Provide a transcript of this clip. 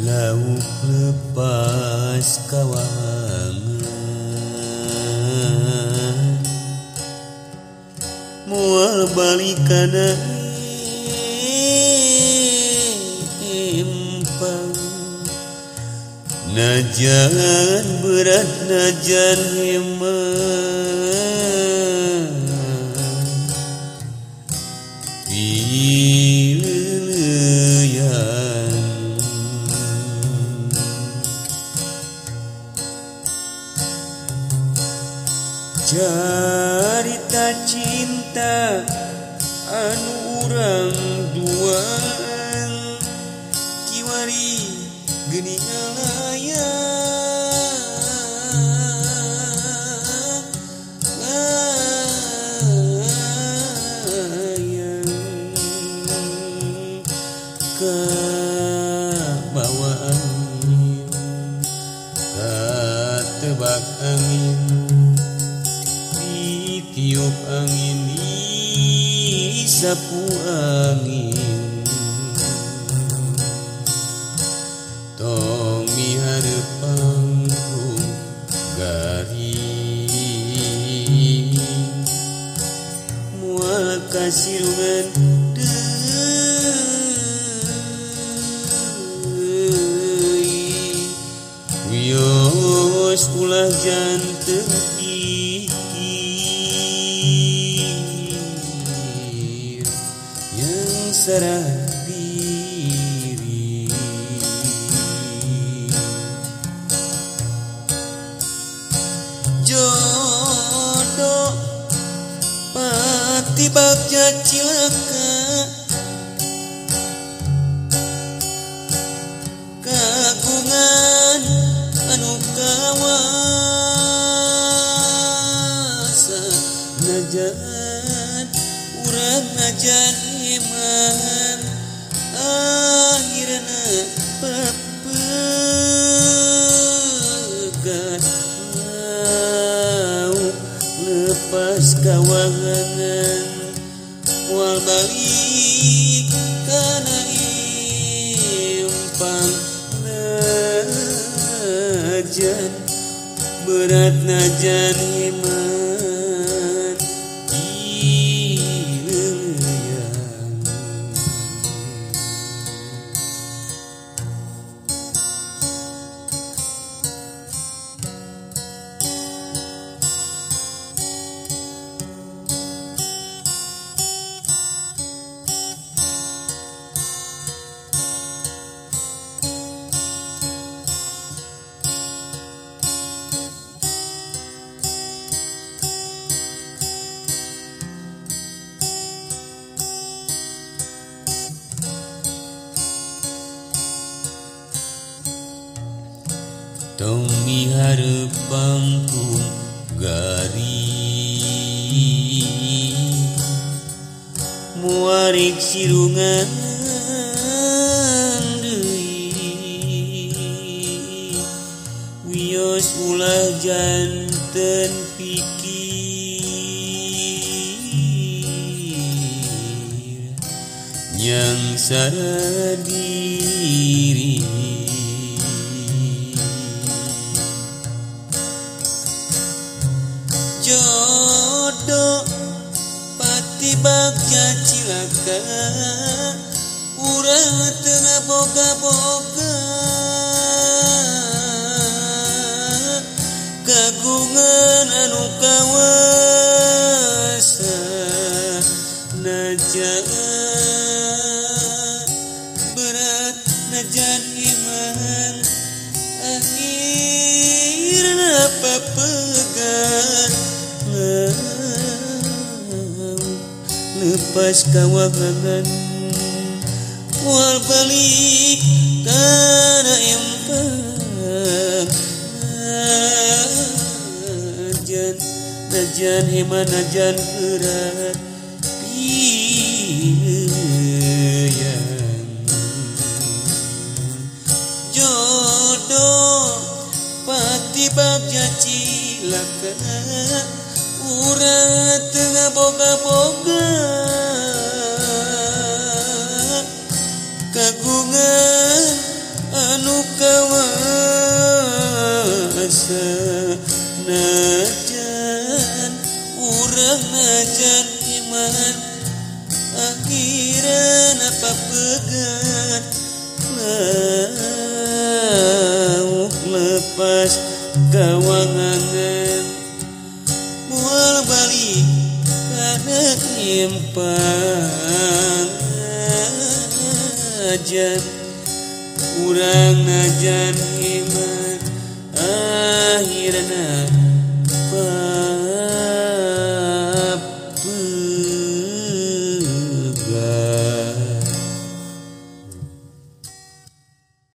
Lauk lepas kawangan moal balik kana empang najan berat najan hemat pileuleyan carita cinta anu urang duaan kiwari geuning layang layang kabawa angin katebak angin tiup angin disapu angin tong miharep panggung garing moal kasirungan deui wios ulah janten yang sarah diri jodoh pati bagja cilaka kagungan anu kawasa najan urang najan iman akhirna papegat mau lepas kawangan moal balik kana empang najan berat najan iman. Tong miharep pangkung garing muarik sirungan deui wios ulah janten pikir yang sarah diri jodoh pati bagja cilaka urang teu ngaboga-boga kagungan anu kawasa najan berat najan iman akhirna papegat lepas kawangan moal balik kana empang najan najan heman najan berat pileuyan jodoh pati bagja cilaka urang teu ngaboga-boga kagungan anu Urang najan iman akhirna papegat lauk lepas kawangan moal balik kana impang najan urang najan iman akhirna